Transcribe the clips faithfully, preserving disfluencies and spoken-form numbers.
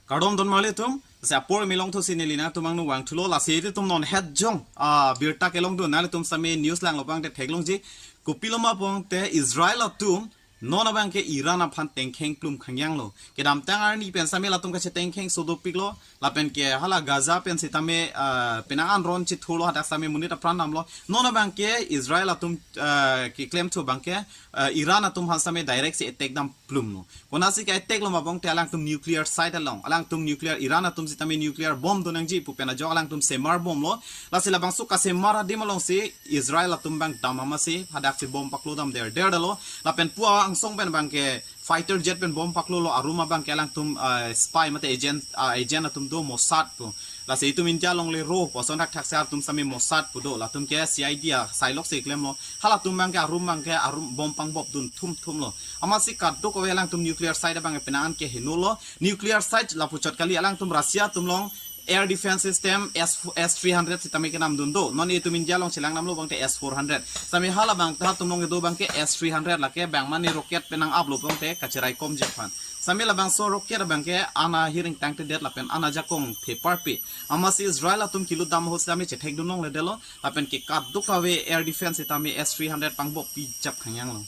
Kardom don marli atum, se apor milong thusi neli nangtum angno vangthulo, lasi ilitum non het jong, ah, birta kelongdun nanglitum sitame news langlo pangte theklongji, kopilo ma pangte Israel atum, non abangke Iran aphan tengkheng plum khangyanglo. Kedamtang arni pen sitame latum kachetengkheng so dopiklo, lapen ke hala Gaza pen sitame, ah, penang an ron chithurlo hadak sitame monit apran damlo. Non abangke Israel atum, ah, keklem thu abangke, ah, Iran atum aphan sitame direct si attack dam plumlo. Konatsi ke attack lo ma pangte alangtum nuclear site along. Alangtum nuclear, Iran atum sitame nuclear bomb donangji pu pen ajok alangtum semar bomlo. Lasi labangso kasemar adim alongsi Israel atum abang dam amatsi hadaksi bomb paklo dam derder damlo. Lapen pu angsong pen abangke fighter jet pen bomb paklolo, arum abangke alangtum, ah, spy mate agent, ah, agent atum do, Mossad pu. Lasi itum India along le ro, puson thakthak si atum sitame Mossad pu do, latum ke C I D a, sailok si klemlo. Halatum abangke arum abangke arum bomb pangbop dun thum thumlo. Amatsi kadokave alangtum nuclear site abangke penang an ke henulo. Nuclear site lapuchot kali, alangtum Russia atum along air defense system S, S three hundred sitame kenamdun do. Non itum India along chelang damlo pangte S four hundred. Sitame hala abang ta atum along kedo abangke S three hundred, lake bang mane rocket penang aplo pangte kacheraikomji aphan. Sitame labangso rocket abangke ana hiring tangtedet lapen ana ajakong theparpi. Amatsi Israel atum kelut dam ahut sitame chethekdun longledetlo. Lapen ke kadokave air defense sitame S three hundred pangbop pijap khangyanglo.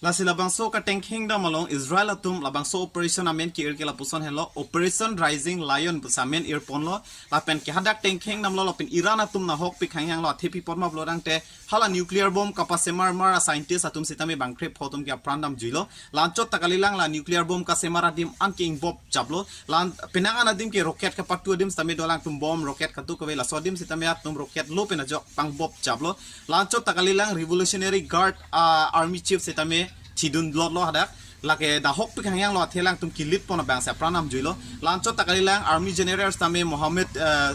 Lasi labangso katengkheng dam along Israel atum labangso operation amen ke-ir ke lapuson henlo, Operation Rising Lion pusi amen irponlo. Lapen ke hadak tengkheng damlo, lapen Iran atum nahokpik khangyanglo, athe pi apot ma pulo tangte hala nuclear bomb kapasemar mar a-scientist atum sitame bangkrep atum ke apran damjuilo. La anchot ta kalilang, la nuclear bomb kasemar adim an ke ingbop japlo. La penang an adim ke rocket kapatu adim sitame do, alangtum bomb rocket kadokave laso adim sitame atum rocket lo pen ajok pangbop japlo. La anchot ta kalilang Revolutionary Guard, ah, Army Chief sitame thidunlotlo hadak. Lake nahokpik khangyanglo, athe alangtum kelit pon abang si apran damjuilo. La anchot ta kalilang Army General sitame Mohammed, ah,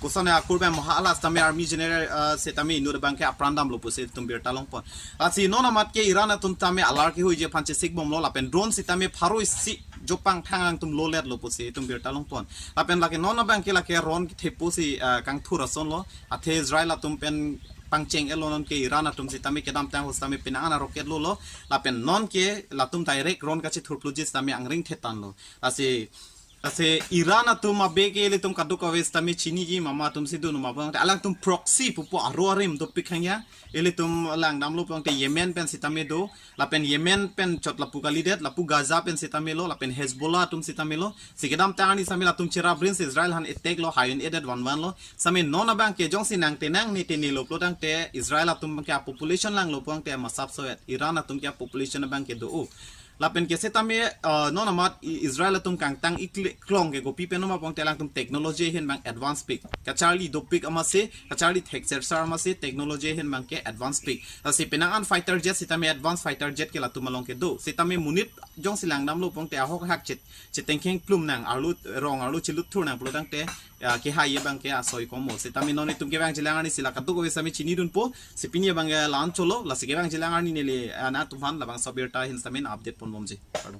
koson akur abang Moha Ala sitame Army General, ah, sitame inut abangke apran damlo pusi itum birta longpon. Lasi non amat ke Iran atum tame alar kehuiji aphan chesik bomlo, lapen drone sitame pharo isi jopang thang alangtum loletlo pusi itum birta longpon. Lapen lake non abangke lake ron kethepo si, ah, kangthur asonlo. Athe Israel atum pen pangcheng-etlo, non ke Iran atum sitame kedamtang ahut sitame penang an a-rocket lolo. Lapen non ke latum direct ron kachethurpluji sitame angring thetanlo. Lasi, lasi Iran atum abe ke ilitum kadokave sitame chiniji, mama atum si dun ma pangte alangtum proxy pupo, aro arim dopik khangya. Ilitum lang damlo pangte Yemen pen sitame do. Lapen Yemen pen chot lapu kalidet, lapu Gaza pen sitame lo, lapen Hezbollah atum sitame lo. Si kedamtang arni sitame latum cherap rin si Israel aphan attack lo, hain edet vanvanlo. Sitame non abangke jongsi nangtenang ne tenelo pulo tangte Israel atum abangke a-population langlo pangte masap soet. Iran atum ke a-population abangke do-o. Lapen ke sitame, ah, non amat I-, Israel atum kangtang-ik le-, klong ke kopi pen ma pangte alangtum technology ahin abang advance pik. Kacharli dopik amatsi, kacharli theksersar amatsi, technology ahin abangke advance pik. Lasi penang an fighter jet sitame advance fighter jet ke latum along kedo. Sitame monit jongsi lang damlo pangte ahok hak chet, chetengkheng plum nang, arlo rong arlo chelut thur nang pulo tangte, ah, kehai abangke asoi komo. Sitame non itum kevang chelang arni si la kadokave sitame chinidunpo, si pini abangke la anchotlo, lasi kevang chelang arni neli, ah, nangtum aphan labangso abirta ahin sitame update ponbomji. Kardom.